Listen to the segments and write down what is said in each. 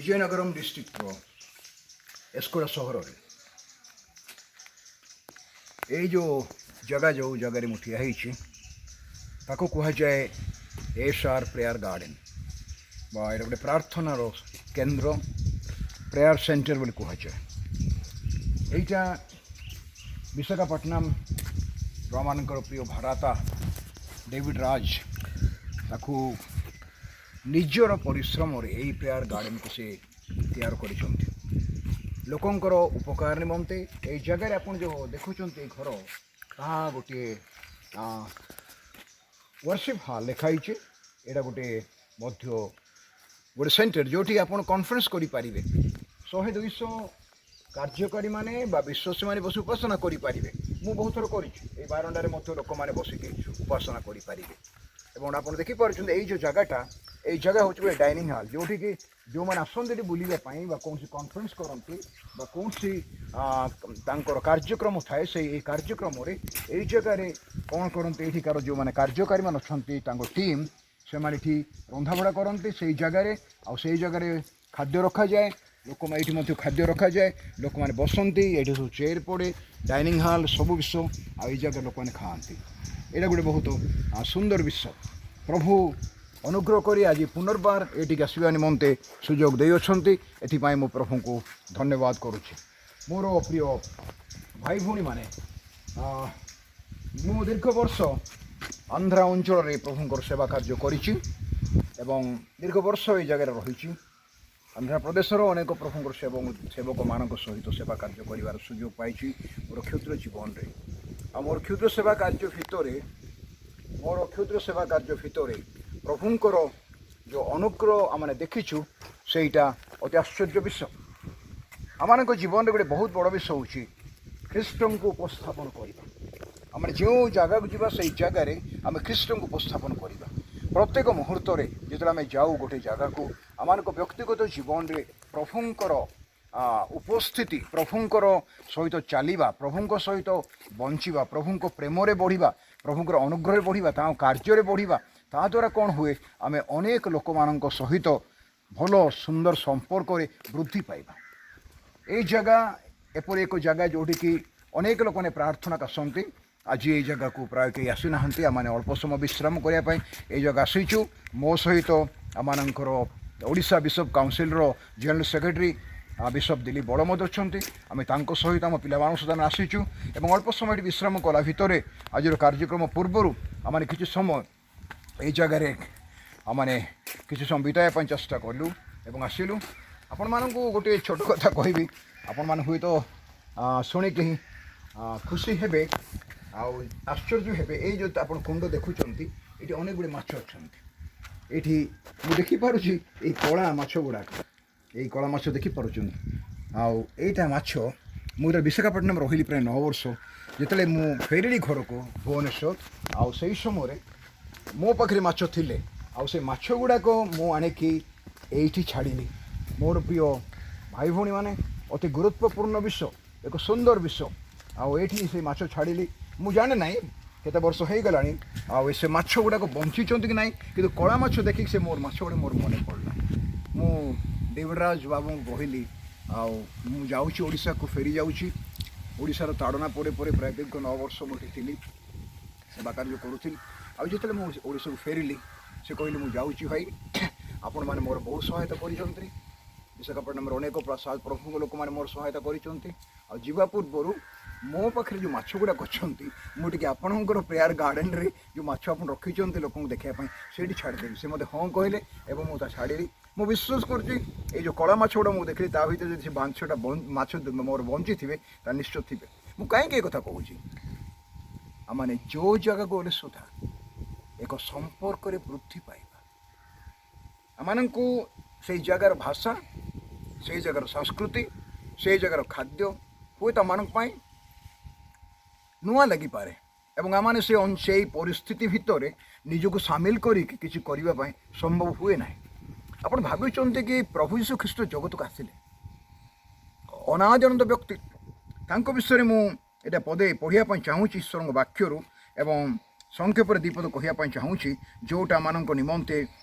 ବିଜୟନଗରମ ଡିଷ୍ଟ୍ରିକ୍ଟର ଏସ୍କୋଡ଼ା ସହରରେ। ଏଇ ଯେଉଁ ଜାଗା, ଯେଉଁ ଜାଗାରେ ମୁଁ ଠିଆ ହେଇଛି, ତାକୁ କୁହାଯାଏ ଏସ୍ ଆର୍ ପ୍ରେୟାର ଗାର୍ଡ଼େନ୍ ବା ଏଇଟା ଗୋଟେ ପ୍ରାର୍ଥନାର କେନ୍ଦ୍ର, ପ୍ରେୟାର ସେଣ୍ଟର ବୋଲି କୁହାଯାଏ। ଏଇଟା ବିଶାଖାପଟ୍ଟନମ ଆମମାନଙ୍କର ପ୍ରିୟ ଭ୍ରାତା ଡେଭିଡ୍ ରାଜ ତାକୁ ନିଜର ପରିଶ୍ରମରେ ଏଇ ପ୍ରେୟାର ଗାର୍ଡ଼େନକୁ ସେ ତିଆରି କରିଛନ୍ତି ଲୋକଙ୍କର ଉପକାର ନିମନ୍ତେ। ଏଇ ଜାଗାରେ ଆପଣ ଯେଉଁ ଦେଖୁଛନ୍ତି ଏଇ ଘର, ତାହା ଗୋଟିଏ ୱାର୍ସିପ୍ ହଲ୍ ଲେଖା ହେଇଛି। ଏଇଟା ଗୋଟିଏ ମଧ୍ୟ ଗୋଟେ ସେଣ୍ଟର, ଯେଉଁଠି ଆପଣ କନଫରେନ୍ସ କରିପାରିବେ। 100-200 କାର୍ଯ୍ୟକାରୀମାନେ ବା ବିଶ୍ୱାସୀମାନେ ବସି ଉପାସନା କରିପାରିବେ। ମୁଁ ବହୁତ ଥର କରିଛି। ଏଇ ବାରଣ୍ଡାରେ ମଧ୍ୟ ଲୋକମାନେ ବସିକି ଉପାସନା କରିପାରିବେ। ଏବଂ ଆପଣ ଦେଖିପାରୁଛନ୍ତି, ଏଇ ଯେଉଁ ଜାଗାଟା, ଏଇ ଜାଗା ହେଉଛି ଗୋଟେ ଡାଇନିଂ ହଲ୍, ଯେଉଁଠିକି ଯେଉଁମାନେ ଆସନ୍ତି ଏଠି ବୁଲିବା ପାଇଁ ବା କୌଣସି କନଫରେନ୍ସ କରନ୍ତି ବା କୌଣସି ତାଙ୍କର କାର୍ଯ୍ୟକ୍ରମ ଥାଏ, ସେଇ ଏଇ କାର୍ଯ୍ୟକ୍ରମରେ ଏଇ ଜାଗାରେ କ'ଣ କରନ୍ତି, ଏଇଠିକାର ଯେଉଁମାନେ କାର୍ଯ୍ୟକାରୀମାନେ ଅଛନ୍ତି, ତାଙ୍କ ଟିମ୍, ସେମାନେ ଏଠି ରନ୍ଧାବଢ଼ା କରନ୍ତି ସେଇ ଜାଗାରେ। ଆଉ ସେଇ ଜାଗାରେ ଖାଦ୍ୟ ରଖାଯାଏ। ଲୋକମାନେ ଏଇଠି ମଧ୍ୟ ଖାଦ୍ୟ ରଖାଯାଏ, ଲୋକମାନେ ବସନ୍ତି। ଏଇଠି ସବୁ ଚେୟାର ପଡ଼େ, ଡାଇନିଂ ହଲ୍ ସବୁ ବିଷୟ। ଆଉ ଏଇ ଜାଗାରେ ଲୋକମାନେ ଖାଆନ୍ତି। ଏଇଟା ଗୋଟେ ବହୁତ ସୁନ୍ଦର ବିଷୟ। ପ୍ରଭୁ ଅନୁଗ୍ରହ କରି ଆଜି ପୁନର୍ବାର ଏଇଠିକି ଆସିବା ନିମନ୍ତେ ସୁଯୋଗ ଦେଇଅଛନ୍ତି। ଏଥିପାଇଁ ମୁଁ ପ୍ରଭୁଙ୍କୁ ଧନ୍ୟବାଦ କରୁଛି। ମୋର ପ୍ରିୟ ଭାଇ ଭଉଣୀମାନେ, ମୁଁ ଦୀର୍ଘ ବର୍ଷ ଆନ୍ଧ୍ର ଅଞ୍ଚଳରେ ପ୍ରଭୁଙ୍କର ସେବା କାର୍ଯ୍ୟ କରିଛି ଏବଂ ଦୀର୍ଘ ବର୍ଷ ଏଇ ଜାଗାରେ ରହିଛି। ଆନ୍ଧ୍ରପ୍ରଦେଶର ଅନେକ ପ୍ରଭୁଙ୍କର ସେବକମାନଙ୍କ ସହିତ ସେବା କାର୍ଯ୍ୟ କରିବାର ସୁଯୋଗ ପାଇଛି ମୋର କ୍ଷୁଦ୍ର ଜୀବନରେ। ଆଉ ମୋର କ୍ଷୁଦ୍ର ସେବା କାର୍ଯ୍ୟ ଭିତରେ ପ୍ରଭୁଙ୍କର ଯେଉଁ ଅନୁଗ୍ରହ ଆମେ ଦେଖିଛୁ, ସେଇଟା ଅତି ଆଶ୍ଚର୍ଯ୍ୟ ବିଷୟ। ଆମମାନଙ୍କ ଜୀବନରେ ଗୋଟେ ବହୁତ ବଡ଼ ବିଷୟ ହେଉଛି ଖ୍ରୀଷ୍ଟଙ୍କୁ ଉପସ୍ଥାପନ କରିବା। ଆମେ ଯେଉଁ ଜାଗାକୁ ଯିବା, ସେଇ ଜାଗାରେ ଆମେ ଖ୍ରୀଷ୍ଟଙ୍କୁ ଉପସ୍ଥାପନ କରିବା। ପ୍ରତ୍ୟେକ ମୁହୂର୍ତ୍ତରେ ଯେତେବେଳେ ଆମେ ଯାଉ ଗୋଟେ ଜାଗାକୁ, ଆମମାନଙ୍କ ବ୍ୟକ୍ତିଗତ ଜୀବନରେ ପ୍ରଭୁଙ୍କର ଉପସ୍ଥିତି, ପ୍ରଭୁଙ୍କର ସହିତ ଚାଲିବା, ପ୍ରଭୁଙ୍କ ସହିତ ବଞ୍ଚିବା, ପ୍ରଭୁଙ୍କ ପ୍ରେମରେ ବଢ଼ିବା, ପ୍ରଭୁଙ୍କର ଅନୁଗ୍ରହରେ ବଢ଼ିବା, ତାଙ୍କ କାର୍ଯ୍ୟରେ ବଢ଼ିବା, ତାଦ୍ୱାରା କ'ଣ ହୁଏ, ଆମେ ଅନେକ ଲୋକମାନଙ୍କ ସହିତ ଭଲ ସୁନ୍ଦର ସମ୍ପର୍କରେ ବୃଦ୍ଧି ପାଇବା। ଏଇ ଜାଗା ଏପରି ଏକ ଜାଗା, ଯେଉଁଠିକି ଅନେକ ଲୋକମାନେ ପ୍ରାର୍ଥନାକୁ ଆସନ୍ତି। ଆଜି ଏଇ ଜାଗାକୁ ପ୍ରାୟ କେହି ଆସିନାହାନ୍ତି। ଆମମାନେ ଅଳ୍ପ ସମୟ ବିଶ୍ରାମ କରିବା ପାଇଁ ଏଇ ଜାଗା ଆସିଛୁ। ମୋ ସହିତ ଆମମାନଙ୍କର ଓଡ଼ିଶା ବିଶପ କାଉନସିଲର general secretary bishop Dilip Bal ମଧ୍ୟ ଅଛନ୍ତି। ଆମେ ତାଙ୍କ ସହିତ, ଆମ ପିଲାମାନଙ୍କ ସହିତ ଆମେ ଆସିଛୁ ଏବଂ ଅଳ୍ପ ସମୟ ଏଠି ବିଶ୍ରାମ କଲା ଭିତରେ, ଆଜିର କାର୍ଯ୍ୟକ୍ରମ ପୂର୍ବରୁ ଆମମାନେ କିଛି ସମୟ ଏଇ ଜାଗାରେ ଆମମାନେ କିଛି ସମୟ ବିତାଇବା ପାଇଁ ଚେଷ୍ଟା କଲୁ ଏବଂ ଆସିଲୁ। ଆପଣମାନଙ୍କୁ ଗୋଟିଏ ଛୋଟ କଥା କହିବି, ଆପଣମାନେ ହୁଏତ ଶୁଣିକି ହିଁ ଖୁସି ହେବେ ଆଉ ଆଶ୍ଚର୍ଯ୍ୟ ହେବେ। ଏଇ ଯେଉଁ ଆପଣ କୁଣ୍ଡ ଦେଖୁଛନ୍ତି, ଏଇଠି ଅନେକ ଗୁଡ଼ିଏ ମାଛ ଅଛନ୍ତି। ଏଇଠି ମୁଁ ଦେଖିପାରୁଛି ଏଇ କଳା ମାଛ ଗୁଡ଼ାକ, ଏଇ କଳା ମାଛ ଦେଖିପାରୁଛନ୍ତି। ଆଉ ଏଇଟା ମାଛ, ମୁଁ ଯେତେବେଳେ ବିଶାଖାପଟ୍ଟନମ ରହିଲି ପ୍ରାୟ 9 ବର୍ଷ, ଯେତେବେଳେ ମୁଁ ଫେରିଲି ଘରକୁ ଭୁବନେଶ୍ୱର, ଆଉ ସେଇ ସମୟରେ ମୋ ପାଖରେ ମାଛ ଥିଲେ। ଆଉ ସେ ମାଛ ଗୁଡ଼ାକ ମୁଁ ଆଣିକି ଏଇଠି ଛାଡ଼ିଲି। ମୋର ପ୍ରିୟ ଭାଇ ଭଉଣୀମାନେ, ଅତି ଗୁରୁତ୍ୱପୂର୍ଣ୍ଣ ବିଷୟ, ଏକ ସୁନ୍ଦର ବିଷୟ। ଆଉ ଏଇଠି ସେ ମାଛ ଛାଡ଼ିଲି। ମୁଁ ଜାଣେ ନାହିଁ କେତେ ବର୍ଷ ହେଇଗଲାଣି ଆଉ ସେ ମାଛ ଗୁଡ଼ାକ ବଞ୍ଚିଛନ୍ତି କି ନାହିଁ, କିନ୍ତୁ କଳା ମାଛ ଦେଖିକି ସେ ମୋର ମାଛ ଗୁଡ଼ା ମୋର ମନେ ପଡ଼ିଲା। ମୁଁ ଦେବରାଜ ବାବୁଙ୍କୁ କହିଲି, ଆଉ ମୁଁ ଯାଉଛି, ଓଡ଼ିଶାକୁ ଫେରି ଯାଉଛି। ଓଡ଼ିଶାର ତାଡ଼ନା ପରେ ପରେ ପ୍ରାୟ ଦୀର୍ଘ 9 ବର୍ଷ ମୁଁ ଏଠି ଥିଲି, ସେବା କାର୍ଯ୍ୟ କରୁଥିଲି। ଆଉ ଯେତେବେଳେ ମୁଁ ଓଡ଼ିଶାକୁ ଫେରିଲି, ସେ କହିଲେ, "ମୁଁ ଯାଉଛି ଭାଇ, ଆପଣମାନେ ମୋର ବହୁତ ସହାୟତା କରିଛନ୍ତି। ବିଶାଖାପଟ୍ଟନମର ଅନେକ ପ୍ରସାଦ ପ୍ରଭୁଙ୍କ ଲୋକମାନେ ମୋର ସହାୟତା କରିଛନ୍ତି। ଆଉ ଯିବା ପୂର୍ବରୁ ମୋ ପାଖରେ ଯେଉଁ ମାଛ ଗୁଡ଼ାକ ଅଛନ୍ତି, ମୁଁ ଟିକେ ଆପଣଙ୍କର ପ୍ରେୟାର ଗାର୍ଡ଼େନରେ ଯେଉଁ ମାଛ ଆପଣ ରଖିଛନ୍ତି ଲୋକଙ୍କୁ ଦେଖିବା ପାଇଁ, ସେଇଠି ଛାଡ଼ିଦେବି।" ସେ ମୋତେ ହଁ କହିଲେ ଏବଂ ମୁଁ ତା ଛାଡ଼ିଲି। ମୁଁ ବିଶ୍ୱାସ କରୁଛି, ଏଇ ଯେଉଁ କଳା ମାଛ ଗୁଡ଼ା ମୁଁ ଦେଖିଲି, ତା ଭିତରେ ଯଦି ସେ ମାଛଟା ମାଛ ମୋର ବଞ୍ଚିଥିବେ, ତା ନିଶ୍ଚୟ ଥିବେ। ମୁଁ କାହିଁକି ଏ କଥା କହୁଛି? ଆମମାନେ ଯେଉଁ ଜାଗାକୁ ଗଲେ ସୁଦ୍ଧା ଏକ ସମ୍ପର୍କରେ ବୃଦ୍ଧି ପାଇବା। ଆମମାନଙ୍କୁ ସେଇ ଜାଗାର ଭାଷା, ସେଇ ଜାଗାର ସଂସ୍କୃତି, ସେଇ ଜାଗାର ଖାଦ୍ୟ ହୁଏତ ଆମମାନଙ୍କ ପାଇଁ ନୂଆ ଲାଗିପାରେ ଏବଂ ଆମମାନେ ସେଇ ପରିସ୍ଥିତି ଭିତରେ ନିଜକୁ ସାମିଲ କରିକି କିଛି କରିବା ପାଇଁ ସମ୍ଭବ ହୁଏ ନାହିଁ। ଆପଣ ଭାବୁଛନ୍ତି କି ପ୍ରଭୁ ଯୀଶୁ ଖ୍ରୀଷ୍ଟ ଜଗତକୁ ଆସିଲେ, ଅନାଦି ଅନନ୍ତ ବ୍ୟକ୍ତି, ତାଙ୍କ ବିଷୟରେ ମୁଁ ଏଇଟା ପଦେ ପଢ଼ିବା ପାଇଁ ଚାହୁଁଛି ଈଶ୍ୱରଙ୍କ ବାକ୍ୟରୁ ଏବଂ ସଂକ୍ଷେପରେ ଦ୍ୱିପଦ କହିବା ପାଇଁ ଚାହୁଁଛି, ଯେଉଁଟା ମାନଙ୍କ ନିମନ୍ତେ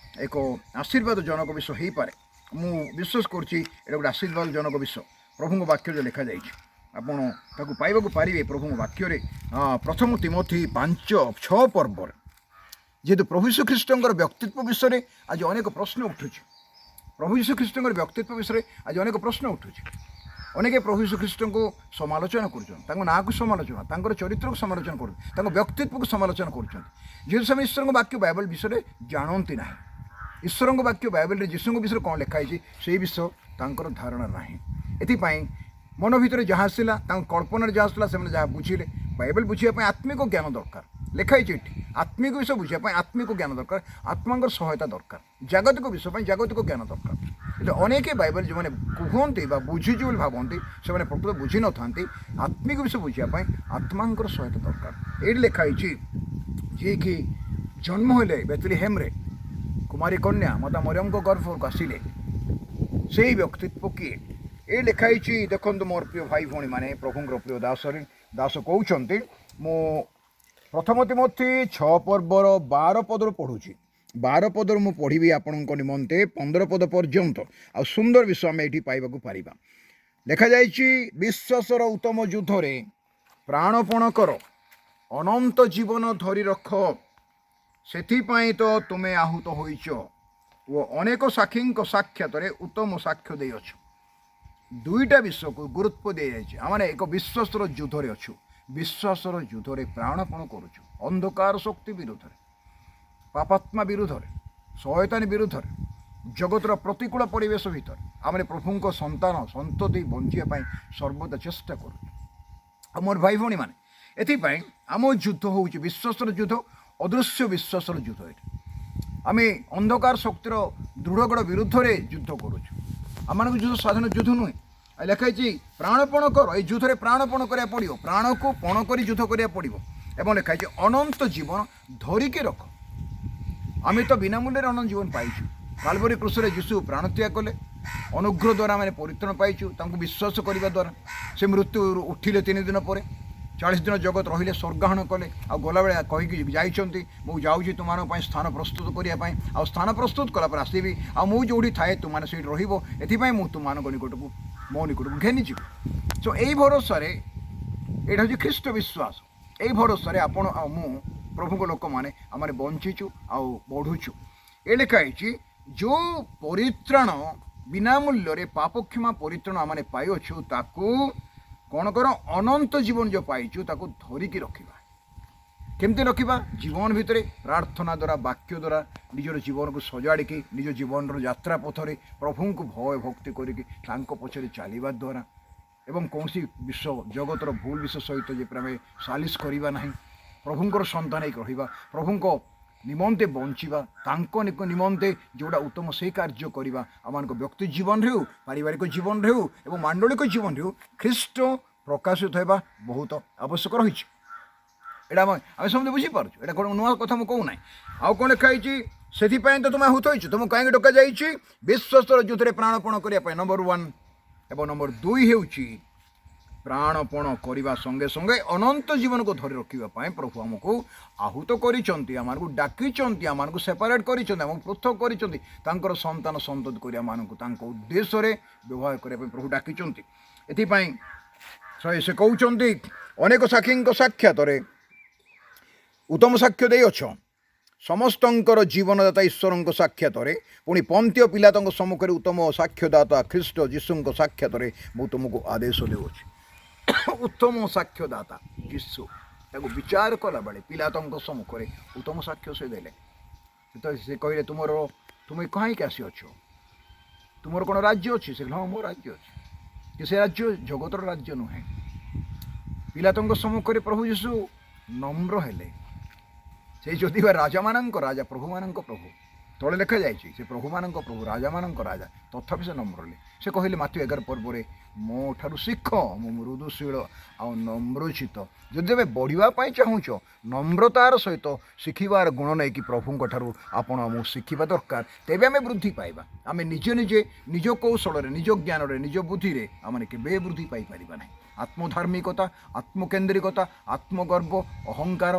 ଏକ ଆଶୀର୍ବାଦଜନକ ବିଷୟ ହେଇପାରେ। ମୁଁ ବିଶ୍ୱାସ କରୁଛି ଏଇଟା ଗୋଟେ ଆଶୀର୍ବାଦଜନକ ବିଷୟ। ପ୍ରଭୁଙ୍କ ବାକ୍ୟ ଯେଉଁ ଲେଖାଯାଇଛି, ଆପଣ ତାକୁ ପାଇବାକୁ ପାରିବେ ପ୍ରଭୁଙ୍କ ବାକ୍ୟରେ, ପ୍ରଥମ ତିମୋଥି 5-6 ପର୍ବରେ। ଯେହେତୁ ପ୍ରଭୁ ଯୀଶୁ ଖ୍ରୀଷ୍ଟଙ୍କର ବ୍ୟକ୍ତିତ୍ୱ ବିଷୟରେ ଆଜି ଅନେକ ପ୍ରଶ୍ନ ଉଠୁଛି, ପ୍ରଭୁ ଯୀଶୁ ଖ୍ରୀଷ୍ଟଙ୍କର ବ୍ୟକ୍ତିତ୍ୱ ବିଷୟରେ ଆଜି ଅନେକ ପ୍ରଶ୍ନ ଉଠୁଛି। ଅନେକ ପ୍ରଭୁ ଯୀଶୁ ଖ୍ରୀଷ୍ଟଙ୍କୁ ସମାଲୋଚନା କରୁଛନ୍ତି, ତାଙ୍କ ନାଁକୁ ସମାଲୋଚନା, ତାଙ୍କର ଚରିତ୍ରକୁ ସମାଲୋଚନା କରୁଛନ୍ତି, ତାଙ୍କ ବ୍ୟକ୍ତିତ୍ୱକୁ ସମାଲୋଚନା କରୁଛନ୍ତି। ଯେହେତୁ ସେମାନେ ଈଶ୍ୱରଙ୍କ ବାକ୍ୟ ବାଇବଲ ବିଷୟରେ ଜାଣନ୍ତି ନାହିଁ, ଈଶ୍ୱରଙ୍କ ବାକ୍ୟ ବାଇବଲରେ ଯୀଶୁଙ୍କ ବିଷୟରେ କ'ଣ ଲେଖା ହେଇଛି ସେଇ ବିଷୟ ତାଙ୍କର ଧାରଣା ନାହିଁ। ଏଥିପାଇଁ ମନ ଭିତରେ ଯାହା ଆସିଲା, ତାଙ୍କ କଳ୍ପନାରେ ଯାହା ଆସିଲା, ସେମାନେ ଯାହା ବୁଝିଲେ। ବାଇବଲ ବୁଝିବା ପାଇଁ ଆତ୍ମିକ ଜ୍ଞାନ ଦରକାର। ଲେଖା ହେଇଛି ଏଠି, ଆତ୍ମିକ ବିଷୟ ବୁଝିବା ପାଇଁ ଆତ୍ମିକ ଜ୍ଞାନ ଦରକାର, ଆତ୍ମାଙ୍କର ସହାୟତା ଦରକାର। ଜାଗତିକ ବିଷୟ ପାଇଁ ଜାଗତିକ ଜ୍ଞାନ ଦରକାର। କିନ୍ତୁ ଅନେକ ବାଇବଲ ଯେଉଁମାନେ କୁହନ୍ତି ବା ବୁଝିଛୁ ବୋଲି ଭାବନ୍ତି, ସେମାନେ ପ୍ରକୃତ ବୁଝିନଥାନ୍ତି। ଆତ୍ମିକ ବିଷୟ ବୁଝିବା ପାଇଁ ଆତ୍ମାଙ୍କର ସହାୟତା ଦରକାର। ଏଇଠି ଲେଖା ହେଇଛି, ଯିଏକି ଜନ୍ମ ହେଲେ ବେଥଲିହେମରେ, କୁମାରୀ କନ୍ୟା ମାତା ମରିୟମଙ୍କ ଗର୍ଭକୁ ଆସିଲେ, ସେଇ ବ୍ୟକ୍ତିତ୍ୱ କିଏ? ଏ ଲେଖା ହେଇଛି। ଦେଖନ୍ତୁ ମୋର ପ୍ରିୟ ଭାଇ ଭଉଣୀମାନେ, ପ୍ରଭୁଙ୍କର ପ୍ରିୟ ଦାସରେ ଦାସ କହୁଛନ୍ତି, ମୁଁ ପ୍ରଥମ ତିମୋଥି 6 ପର୍ବର 12 ପଦରୁ ପଢ଼ୁଛି। 12 ପଦରୁ ମୁଁ ପଢ଼ିବି ଆପଣଙ୍କ ନିମନ୍ତେ 15 ପଦ ପର୍ଯ୍ୟନ୍ତ। ଆଉ ସୁନ୍ଦର ବିଷୟ ଆମେ ଏଇଠି ପାଇବାକୁ ପାରିବା। ଲେଖାଯାଇଛି, ବିଶ୍ୱାସର ଉତ୍ତମ ଯୁଦ୍ଧରେ ପ୍ରାଣପଣ କର, ଅନନ୍ତ ଜୀବନ ଧରି ରଖ, ସେଥିପାଇଁ ତ ତୁମେ ଆହୁତ ହୋଇଛ ଓ ଅନେକ ସାକ୍ଷୀଙ୍କ ସାକ୍ଷାତରେ ଉତ୍ତମ ସାକ୍ଷ୍ୟ ଦେଇଅଛ। ଦୁଇଟା ବିଷୟକୁ ଗୁରୁତ୍ୱ ଦିଆଯାଇଛି। ଆମେ ଏକ ବିଶ୍ୱାସର ଯୁଦ୍ଧରେ ଅଛୁ, ବିଶ୍ୱାସର ଯୁଦ୍ଧରେ ପ୍ରାଣପଣ କରୁଛୁ, ଅନ୍ଧକାର ଶକ୍ତି ବିରୁଦ୍ଧରେ, ପାପାତ୍ମା ବିରୁଦ୍ଧରେ, ଶୟତାନୀ ବିରୁଦ୍ଧରେ, ଜଗତର ପ୍ରତିକୂଳ ପରିବେଶ ଭିତରେ ଆମେ ପ୍ରଭୁଙ୍କ ସନ୍ତାନ ସନ୍ତତି ବଞ୍ଚିବା ପାଇଁ ସର୍ବଦା ଚେଷ୍ଟା କରୁଛୁ। ଆଉ ମୋର ଭାଇ ଭଉଣୀମାନେ, ଏଥିପାଇଁ ଆମ ଯୁଦ୍ଧ ହେଉଛି ବିଶ୍ୱାସର ଯୁଦ୍ଧ, ଅଦୃଶ୍ୟ ବିଶ୍ୱାସର ଯୁଦ୍ଧ। ଏଠି ଆମେ ଅନ୍ଧକାର ଶକ୍ତିର ଦୃଢ଼ଗଡ଼ ବିରୁଦ୍ଧରେ ଯୁଦ୍ଧ କରୁଛୁ। ଆମମାନଙ୍କ ଯୁଦ୍ଧ ସାଧାରଣ ଯୁଦ୍ଧ ନୁହେଁ। ଆଉ ଲେଖା ହେଇଛି ପ୍ରାଣପଣ କର। ଏଇ ଯୁଦ୍ଧରେ ପ୍ରାଣପଣ କରିବାକୁ ପଡ଼ିବ, ପ୍ରାଣକୁ ପଣ କରି ଯୁଦ୍ଧ କରିବାକୁ ପଡ଼ିବ। ଏବଂ ଲେଖା ହେଇଛି ଅନନ୍ତ ଜୀବନ ଧରିକି ରଖ। ଆମେ ତ ବିନା ମୂଲ୍ୟରେ ଅନନ୍ତ ଜୀବନ ପାଇଛୁ। କାଲବରୀ କ୍ରୁଶରେ ଯୀଶୁ ପ୍ରାଣତ୍ୟାଗ କଲେ, ଅନୁଗ୍ରହ ଦ୍ୱାରା ଆମେ ପରିତ୍ରାଣ ପାଇଛୁ। ତାଙ୍କୁ ବିଶ୍ୱାସ କରିବା ଦ୍ୱାରା ସେ ମୃତ୍ୟୁରୁ ଉଠିଲେ 3 ଦିନ ପରେ, 40 ଦିନ ଜଗତ ରହିଲେ, ସ୍ୱର୍ଗାରୋହଣ କଲେ। ଆଉ ଗଲାବେଳେ କହିକି ଯାଇଛନ୍ତି, ମୁଁ ଯାଉଛି ତୁମମାନଙ୍କ ପାଇଁ ସ୍ଥାନ ପ୍ରସ୍ତୁତ କରିବା ପାଇଁ, ଆଉ ସ୍ଥାନ ପ୍ରସ୍ତୁତ କଲା ପରେ ଆସିବି, ଆଉ ମୁଁ ଯେଉଁଠି ଥାଏ ତୁମମାନେ ସେଇଠି ରହିବ, ଏଥିପାଇଁ ମୁଁ ତୁମମାନଙ୍କ ନିକଟକୁ, ମୋ ନିକଟକୁ ଘେନିଯିବି। ସୋ ଏଇ ଭରସାରେ, ଏଇଟା ହେଉଛି ଖ୍ରୀଷ୍ଟ ବିଶ୍ୱାସ। ଏଇ ଭରସାରେ ଆପଣ ଆଉ ମୁଁ ପ୍ରଭୁଙ୍କ ଲୋକମାନେ ଆମେ ବଞ୍ଚିଛୁ ଆଉ ବଢ଼ୁଛୁ। ଏ ଲେଖା ହେଇଛି, ଯେଉଁ ପରିତ୍ରାଣ ବିନା ମୂଲ୍ୟରେ ପାପକ୍ଷମା ପରିତ୍ରାଣ ଆମେ ପାଇଅଛୁ, ତାକୁ କ'ଣ କର, ଅନନ୍ତ ଜୀବନ ଯେଉଁ ପାଇଛୁ ତାକୁ ଧରିକି ରଖିବା। କେମିତି ରଖିବା? ଜୀବନ ଭିତରେ ପ୍ରାର୍ଥନା ଦ୍ୱାରା, ବାକ୍ୟ ଦ୍ୱାରା ନିଜର ଜୀବନକୁ ସଜାଡ଼ିକି, ନିଜ ଜୀବନର ଯାତ୍ରା ପଥରେ ପ୍ରଭୁଙ୍କୁ ଭୟ ଭକ୍ତି କରିକି ତାଙ୍କ ପଛରେ ଚାଲିବା ଦ୍ୱାରା, ଏବଂ କୌଣସି ବିଷୟ ଜଗତର ଭୁଲ ବିଷୟ ସହିତ ଯେପରି ଆମେ ସାଲିସ କରିବା ନାହିଁ, ପ୍ରଭୁଙ୍କର ସନ୍ତାନ ହେଇକି ରହିବା, ପ୍ରଭୁଙ୍କ ନିମନ୍ତେ ବଞ୍ଚିବା, ତାଙ୍କ ନିମନ୍ତେ ଯେଉଁଟା ଉତ୍ତମ ସେଇ କାର୍ଯ୍ୟ କରିବା। ଆମମାନଙ୍କ ବ୍ୟକ୍ତି ଜୀବନରେ ହେଉ, ପାରିବାରିକ ଜୀବନରେ ହେଉ ଏବଂ ମାଣ୍ଡଳିକ ଜୀବନରେ ହେଉ, ଖ୍ରୀଷ୍ଟ ପ୍ରକାଶିତ ହେବା ବହୁତ ଆବଶ୍ୟକ ରହିଛି। ଏଇଟା ଆମେ ସମସ୍ତେ ବୁଝିପାରୁଛୁ। ଏଇଟା କ'ଣ ନୂଆ କଥା ମୁଁ କହୁନାହିଁ। ଆଉ କ'ଣ ଲେଖା ହେଇଛି? ସେଥିପାଇଁ ତ ତୁମେ ଆହୁତ ହେଇଛ। ତୁମକୁ କାହିଁକି ଡକାଯାଇଛି? ବିଶ୍ୱାସର ଯୁଦ୍ଧରେ ପ୍ରାଣପଣ କରିବା ପାଇଁ, ନମ୍ବର 1। ଏବଂ ନମ୍ବର 2 ହେଉଛି ପ୍ରାଣପଣ କରିବା ସଙ୍ଗେ ସଙ୍ଗେ ଅନନ୍ତ ଜୀବନକୁ ଧରି ରଖିବା ପାଇଁ ପ୍ରଭୁ ଆମକୁ ଆହୁତ କରିଛନ୍ତି, ଆମମାନଙ୍କୁ ଡାକିଛନ୍ତି, ଆମମାନଙ୍କୁ ସେପାରେଟ୍ କରିଛନ୍ତି, ଆମକୁ ପୃଥକ କରିଛନ୍ତି, ତାଙ୍କର ସନ୍ତାନ ସନ୍ତତି କରି ଆମମାନଙ୍କୁ ତାଙ୍କ ଉଦ୍ଦେଶ୍ୟରେ ବ୍ୟବହାର କରିବା ପାଇଁ ପ୍ରଭୁ ଡାକିଛନ୍ତି। ଏଥିପାଇଁ ସେ କହୁଛନ୍ତି, ଅନେକ ସାକ୍ଷୀଙ୍କ ସାକ୍ଷାତରେ ଉତ୍ତମ ସାକ୍ଷ୍ୟ ଦେଇଅଛ, ସମସ୍ତଙ୍କର ଜୀବନଦାତା ଈଶ୍ୱରଙ୍କ ସାକ୍ଷାତରେ, ପୁଣି ପନ୍ତୀୟ ପିଲାତଙ୍କ ସମ୍ମୁଖରେ ଉତ୍ତମ ସାକ୍ଷ୍ୟଦାତା ଖ୍ରୀଷ୍ଟ ଯୀଶୁଙ୍କ ସାକ୍ଷାତରେ ମୁଁ ତୁମକୁ ଆଦେଶ ଦେଉଅଛି। ଉତ୍ତମ ସାକ୍ଷ୍ୟଦାତା ଯୀଶୁ, ତାକୁ ବିଚାର କଲାବେଳେ ପିଲାତଙ୍କ ସମ୍ମୁଖରେ ଉତ୍ତମ ସାକ୍ଷ୍ୟ ସେ ଦେଲେ। ସେ କହିଲେ, ତୁମେ କାହିଁକି ଆସିଅଛ? ତୁମର କ'ଣ ରାଜ୍ୟ ଅଛି? ସେ କହିଲେ, ହଁ, ମୋ ରାଜ୍ୟ ଅଛି। କି ସେ ରାଜ୍ୟ ଜଗତର ରାଜ୍ୟ ନୁହେଁ। ପିଲାତଙ୍କ ସମ୍ମୁଖରେ ପ୍ରଭୁ ଯୀଶୁ ନମ୍ର ହେଲେ। ସେ ଯଦି ବା ରାଜାମାନଙ୍କ ରାଜା, ପ୍ରଭୁମାନଙ୍କ ପ୍ରଭୁ, ତଳେ ଲେଖାଯାଇଛି ସେ ପ୍ରଭୁମାନଙ୍କ ପ୍ରଭୁ, ରାଜାମାନଙ୍କ ରାଜା, ତଥାପି ସେ ନମ୍ର ହେଲେ। ସେ କହିଲେ ମାଥିଉ 11 ପର୍ବରେ, ମୋ ଠାରୁ ଶିଖ, ମୁଁ ମୃଦୁଶୀଳ ଆଉ ନମ୍ରଚିତ। ଯଦି ତୁମେ ବଢ଼ିବା ପାଇଁ ଚାହୁଁଛ, ନମ୍ରତାର ସହିତ ଶିଖିବାର ଗୁଣ ନେଇକି ପ୍ରଭୁଙ୍କ ଠାରୁ ଆପଣ ମୁଁ ଶିଖିବା ଦରକାର, ତେବେ ଆମେ ବୃଦ୍ଧି ପାଇବା। ଆମେ ନିଜେ ନିଜେ ନିଜ କୌଶଳରେ, ନିଜ ଜ୍ଞାନରେ, ନିଜ ବୁଦ୍ଧିରେ ଆମେ କେବେ ବୃଦ୍ଧି ପାଇପାରିବା ନାହିଁ। ଆତ୍ମଧାର୍ମିକତା, ଆତ୍ମକେନ୍ଦ୍ରିକତା, ଆତ୍ମଗର୍ବ, ଅହଙ୍କାର,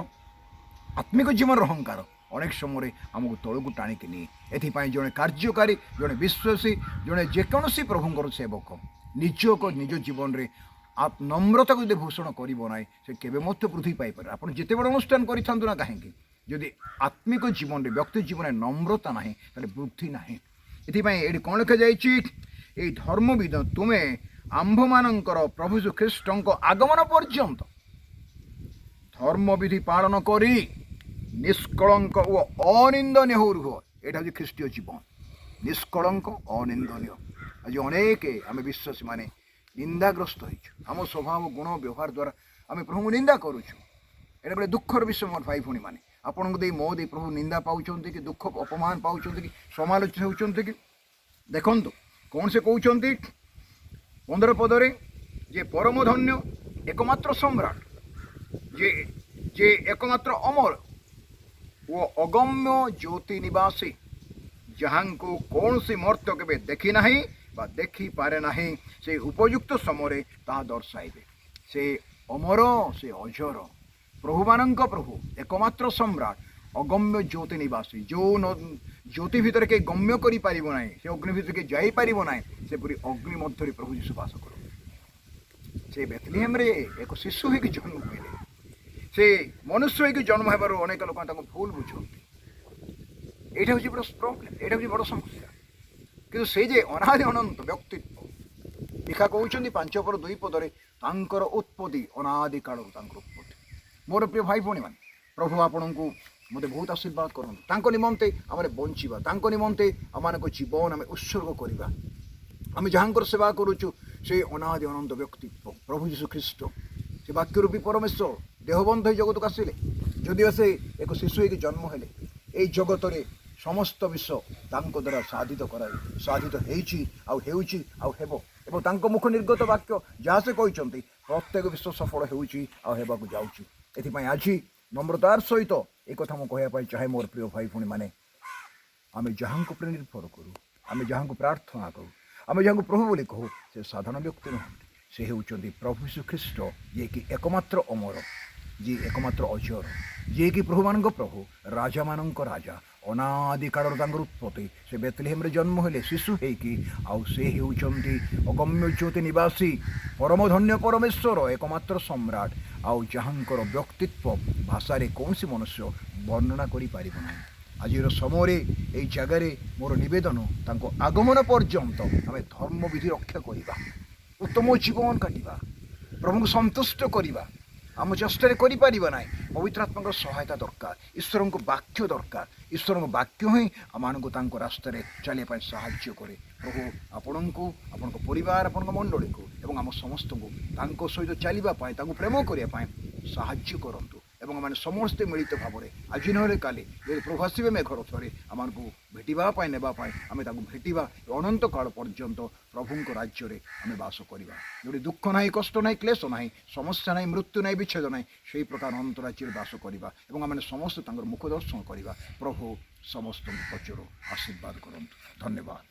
ଆତ୍ମିକ ଜୀବନର ଅହଙ୍କାର ଅନେକ ସମୟରେ ଆମକୁ ତଳକୁ ଟାଣିକି ନିଏ। ଏଥିପାଇଁ ଜଣେ କାର୍ଯ୍ୟକାରୀ, ଜଣେ ବିଶ୍ୱାସୀ, ଜଣେ ଯେକୌଣସି ପ୍ରଭୁଙ୍କର ସେବକ ନିଜକୁ ନିଜ ଜୀବନରେ ନମ୍ରତାକୁ ଯଦି ଭୂଷଣ କରିବ ନାହିଁ, ସେ କେବେ ମଧ୍ୟ ବୃଦ୍ଧି ପାଇପାରେ। ଆପଣ ଯେତେ ବଡ଼ ଅନୁଷ୍ଠାନ କରିଥାନ୍ତୁ ନା କାହିଁକି, ଯଦି ଆତ୍ମିକ ଜୀବନରେ, ବ୍ୟକ୍ତି ଜୀବନରେ ନମ୍ରତା ନାହିଁ, ତାହେଲେ ବୃଦ୍ଧି ନାହିଁ। ଏଥିପାଇଁ ଏଇଠି କ'ଣ ଲେଖାଯାଇଛି? ଏଇ ଧର୍ମବିଧ ତୁମେ ଆମ୍ଭମାନଙ୍କର ପ୍ରଭୁ ଯୀଶୁ ଖ୍ରୀଷ୍ଟଙ୍କ ଆଗମନ ପର୍ଯ୍ୟନ୍ତ ଧର୍ମବିଧି ପାଳନ କରି ନିଷ୍କଳଙ୍କ ଓ ଅନିନ୍ଦନୀୟ ହୋଇ ରୁହ। ଏଇଟା ହେଉଛି ଖ୍ରୀଷ୍ଟୀୟ ଜୀବନ, ନିଷ୍କଳଙ୍କ, ଅନିନ୍ଦନୀୟ। ଆଜି ଅନେକ ଆମେ ବିଶ୍ୱାସୀମାନେ ନିନ୍ଦାଗ୍ରସ୍ତ ହେଇଛୁ। ଆମ ସ୍ୱଭାବ, ଗୁଣ, ବ୍ୟବହାର ଦ୍ୱାରା ଆମେ ପ୍ରଭୁଙ୍କୁ ନିନ୍ଦା କରୁଛୁ। ଏଇଟା ଗୋଟେ ଦୁଃଖର ବିଷୟ ମୋର ଭାଇ ଭଉଣୀମାନେ। ଆପଣଙ୍କୁ ଦେଇ, ମୋ ଦେଇ ପ୍ରଭୁ ନିନ୍ଦା ପାଉଛନ୍ତି କି, ଦୁଃଖ ଅପମାନ ପାଉଛନ୍ତି କି, ସମାଲୋଚିତ ହେଉଛନ୍ତି କି? ଦେଖନ୍ତୁ କ'ଣ ସେ କହୁଛନ୍ତି 15 ପଦରେ, ଯେ ପରମ ଧନ୍ୟ, ଏକମାତ୍ର ସମ୍ରାଟ, ଯେ ଏକମାତ୍ର ଅମର ଓ ଅଗମ୍ୟ ଜ୍ୟୋତି ନିବାସୀ, ଯାହାଙ୍କୁ କୌଣସି ମର୍ତ୍ତ୍ୟ କେବେ ଦେଖି ନାହିଁ ବା ଦେଖିପାରେ ନାହିଁ, ସେ ଉପଯୁକ୍ତ ସମୟରେ ତାହା ଦର୍ଶାଇବେ। ସେ ଅମର, ସେ ଅଜର, ପ୍ରଭୁମାନଙ୍କ ପ୍ରଭୁ, ଏକମାତ୍ର ସମ୍ରାଟ, ଅଗମ୍ୟ ଜ୍ୟୋତି ନିବାସୀ। ଯେଉଁ ଜ୍ୟୋତି ଭିତରେ କେହି ଗମ୍ୟ କରିପାରିବ ନାହିଁ, ସେ ଅଗ୍ନି ଭିତରେ କେହି ଯାଇପାରିବ ନାହିଁ, ସେପରି ଅଗ୍ନି ମଧ୍ୟରେ ପ୍ରଭୁ ଯୀଶୁ ବାସ କରନ୍ତି। ସେ ବେଥଲିହେମରେ ଏକ ଶିଶୁ ହେଇକି ଜନ୍ମ ହେଲେ। ସେ ମନୁଷ୍ୟ ହେଇକି ଜନ୍ମ ହେବାରୁ ଅନେକ ଲୋକ ତାଙ୍କୁ ଭୁଲ ବୁଝନ୍ତି। ଏଇଟା ହେଉଛି ବଡ଼ ପ୍ରୋବ୍ଲେମ୍, ଏଇଟା ହେଉଛି ବଡ଼ ସମସ୍ୟା। କିନ୍ତୁ ସେ ଯେ ଅନାଦି ଅନନ୍ତ ବ୍ୟକ୍ତିତ୍ୱ, ଲେଖା କହୁଛନ୍ତି 5 ପଦ 2 ପଦରେ, ତାଙ୍କର ଉତ୍ପତ୍ତି ଅନାଦି କାଳରୁ ତାଙ୍କର ଉତ୍ପତ୍ତି। ମୋର ପ୍ରିୟ ଭାଇ ଭଉଣୀମାନେ, ପ୍ରଭୁ ଆପଣଙ୍କୁ ମୋତେ ବହୁତ ଆଶୀର୍ବାଦ କରନ୍ତୁ। ତାଙ୍କ ନିମନ୍ତେ ଆମେ ବଞ୍ଚିବା, ତାଙ୍କ ନିମନ୍ତେ ଆମମାନଙ୍କ ଜୀବନ ଆମେ ଉତ୍ସର୍ଗ କରିବା। ଆମେ ଯାହାଙ୍କର ସେବା କରୁଛୁ ସେ ଅନାଦି ଅନନ୍ତ ବ୍ୟକ୍ତିତ୍ୱ ପ୍ରଭୁ ଯୀଶୁ ଖ୍ରୀଷ୍ଟ, ସେ ବାକ୍ୟରୂପୀ ପରମେଶ୍ୱର ଦେହବନ୍ଧ ହୋଇ ଜଗତକୁ ଆସିଲେ। ଯଦିଓ ସେ ଏକ ଶିଶୁ ହେଇକି ଜନ୍ମ ହେଲେ, ଏଇ ଜଗତରେ ସମସ୍ତ ବିଷୟ ତାଙ୍କ ଦ୍ୱାରା ସାଧିତ ହେଇଛି, ଆଉ ହେଉଛି, ଆଉ ହେବ। ଏବଂ ତାଙ୍କ ମୁଖ ନିର୍ଗତ ବାକ୍ୟ ଯାହା ସେ କହିଛନ୍ତି, ପ୍ରତ୍ୟେକ ବିଷୟ ସଫଳ ହେଉଛି ଆଉ ହେବାକୁ ଯାଉଛି। ଏଥିପାଇଁ ଆଜି ନମ୍ରତାର ସହିତ ଏ କଥା ମୁଁ କହିବା ପାଇଁ ଚାହେଁ, ମୋର ପ୍ରିୟ ଭାଇ ଭଉଣୀମାନେ, ଆମେ ଯାହାଙ୍କ ଉପରେ ନିର୍ଭର କରୁ, ଆମେ ଯାହାଙ୍କୁ ପ୍ରାର୍ଥନା କରୁ, ଆମେ ଯାହାଙ୍କୁ ପ୍ରଭୁ ବୋଲି କହୁ, ସେ ସାଧାରଣ ବ୍ୟକ୍ତି ନୁହନ୍ତି। ସେ ହେଉଛନ୍ତି ପ୍ରଭୁ ଯୀଶୁ ଖ୍ରୀଷ୍ଟ, ଯିଏକି ଏକମାତ୍ର ଅମର, ଯିଏ ଏକମାତ୍ର ଅଜର, ଯିଏକି ପ୍ରଭୁମାନଙ୍କ ପ୍ରଭୁ, ରାଜାମାନଙ୍କ ରାଜା, ଅନାଦି କାଳରୁ ତାଙ୍କର ଉତ୍ପତ୍ତି। ସେ ବେଥଲିହେମରେ ଜନ୍ମ ହେଲେ ଶିଶୁ ହେଇକି, ଆଉ ସେ ହେଉଛନ୍ତି ଅଗମ୍ୟ ଜ୍ୟୋତି ନିବାସୀ, ପରମଧନ୍ୟ ପରମେଶ୍ୱର, ଏକମାତ୍ର ସମ୍ରାଟ, ଆଉ ଯାହାଙ୍କର ବ୍ୟକ୍ତିତ୍ୱ ଭାଷାରେ କୌଣସି ମନୁଷ୍ୟ ବର୍ଣ୍ଣନା କରିପାରିବ ନାହିଁ। ଆଜିର ସମୟରେ ଏଇ ଜାଗାରେ ମୋର ନିବେଦନ, ତାଙ୍କ ଆଗମନ ପର୍ଯ୍ୟନ୍ତ ଆମେ ଧର୍ମବିଧି ରକ୍ଷା କରିବା, ଉତ୍ତମ ଜୀବନ କାଟିବା, ପ୍ରଭୁଙ୍କୁ ସନ୍ତୁଷ୍ଟ କରିବା। ଆମ ଚେଷ୍ଟାରେ କରିପାରିବା ନାହିଁ, ପବିତ୍ର ଆତ୍ମାଙ୍କର ସହାୟତା ଦରକାର, ଈଶ୍ୱରଙ୍କ ବାକ୍ୟ ଦରକାର। ଈଶ୍ୱରଙ୍କ ବାକ୍ୟ ହିଁ ଆମମାନଙ୍କୁ ତାଙ୍କ ରାସ୍ତାରେ ଚାଲିବା ପାଇଁ ସାହାଯ୍ୟ କରେ। ପ୍ରଭୁ ଆପଣଙ୍କୁ, ଆପଣଙ୍କ ପରିବାର, ଆପଣଙ୍କ ମଣ୍ଡଳୀକୁ ଏବଂ ଆମ ସମସ୍ତଙ୍କୁ ତାଙ୍କ ସହିତ ଚାଲିବା ପାଇଁ, ତାଙ୍କୁ ପ୍ରେମ କରିବା ପାଇଁ ସାହାଯ୍ୟ କରନ୍ତୁ। ଏବଂ ଆମେ ସମସ୍ତେ ମିଳିତ ଭାବରେ ଆଜି ନହେଲେ କାଲି ଯଦି ପ୍ରଭୁ ଆସିବେ ମେଘ ରଥରେ ଆମମାନଙ୍କୁ ଭେଟିବା ପାଇଁ, ନେବା ପାଇଁ, ଆମେ ତାଙ୍କୁ ଭେଟିବା। ଅନନ୍ତ କାଳ ପର୍ଯ୍ୟନ୍ତ ପ୍ରଭୁଙ୍କ ରାଜ୍ୟରେ ଆମେ ବାସ କରିବା, ଯେଉଁଠି ଦୁଃଖ ନାହିଁ, କଷ୍ଟ ନାହିଁ, କ୍ଲେଶ ନାହିଁ, ସମସ୍ୟା ନାହିଁ, ମୃତ୍ୟୁ ନାହିଁ, ବିଚ୍ଛେଦ ନାହିଁ, ସେହି ପ୍ରକାର ଅନନ୍ତ ରାଜ୍ୟରେ ବାସ କରିବା ଏବଂ ଆମେ ସମସ୍ତେ ତାଙ୍କର ମୁଖ ଦର୍ଶନ କରିବା। ପ୍ରଭୁ ସମସ୍ତଙ୍କୁ ପ୍ରଚୁର ଆଶୀର୍ବାଦ କରନ୍ତୁ। ଧନ୍ୟବାଦ।